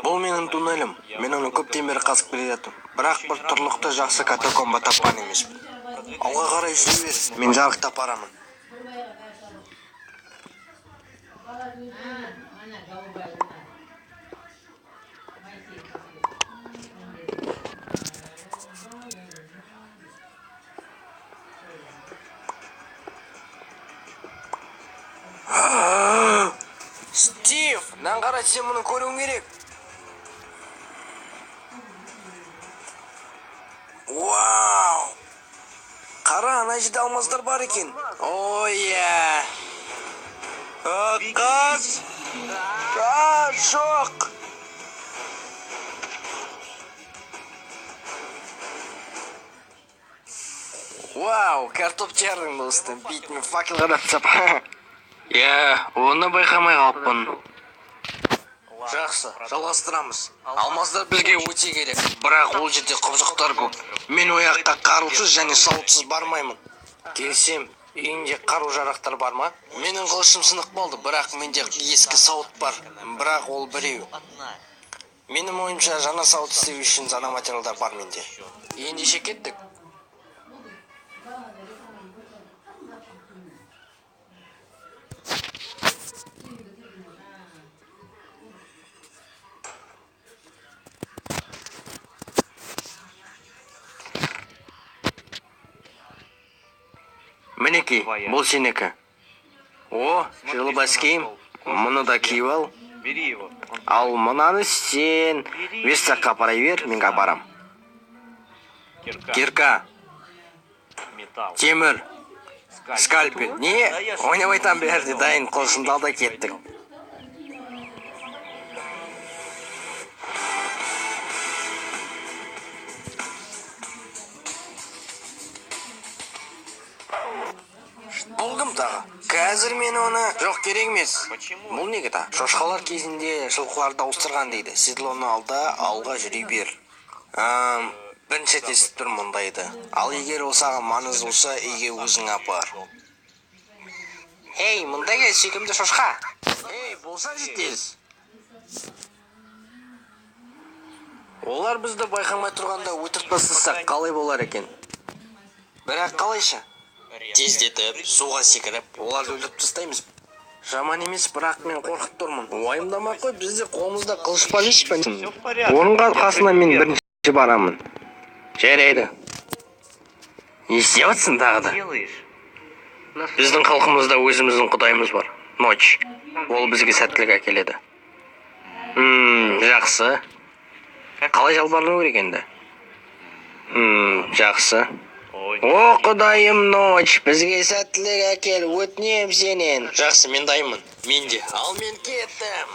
Бұл менің туннелім. Мен оны көптен бері қазып келе жатырмын. Бірақ бір тұрлықты жақсы катакомба тапқан емеспін. Алға қарай жүре бер. Мен жарықтап барамын. Стив, мынаны қара, сен мұны көруің керек. Вау! Қара, ана жерде алмаздар бар екен. О, иә. Қаз! Жоқ! Вау, картоп тердің, достым. Бетіме факел қадап тастап. Иә, оны байқамай қалыппын. Жақсы, жалғастырамыз. Алмаздар бізге өте керек, бірақ ол жерде құбыжықтар көп. Мен ол жаққа қарусыз және сауытсыз бармаймын. Келсем, үйіңде қару-жарақтар бар ма? Менің қылышым сынық болды, бірақ менде ескі сауыт бар. Бірақ ол біреу. Менің ойымша, жаңа сауыт істеу үшін жаңа материалдар бар менде. Ендеше кеттік. Мінекей, бұл сенікі. О, жылы бас киім. Мұны да киіп ал. Ал мынаны сен верстакқа апара бер, мен апарам. Кирка, темір, скальпель. Не, ойнап айтам, бәрі де дайын, қылышымды ал да кеттік. Бұл кім тағы? Қазір мен оны... Жоқ, керек емес. Бұл неге та? Шошқалар кезінде жылқыларды ауыстырған дейді. Седлоны ал да, алға жүре бер. Бірінші рет естіп тұрмын мұндайды. Ал егер ол саған маңызды болса, үйге өзің апар. Ей, мұнда кел, сүйкімді шошқа. Ей, болсаңшы тез. Олар бізді байқамай тұрғанда өтірік тастасақ қалай болар екен? Бірақ қалайша? Тездетіп, суға секіріп, оларды өлтіріп тастаймыз. Жаман емес, бірақ мен қорқып тұрмын. Уайымдамай қой, бізде қолымызда қылыш бар емес пе? Оның қасына мен бірінші барамын. Жарайды. Не істеп жатсың тағы да? Біздің халқымызда өзіміздің құдайымыз бар. Ночь. Ол бізге сәттілік әкеледі. Жақсы. Қалай жалбарыну керек енді? Жақсы. О, құдайым, Ночь, бізге сәттілік әкел, өтінем сенен. Жақсы, мен дайынмын. Мен де. Ал мен кеттім.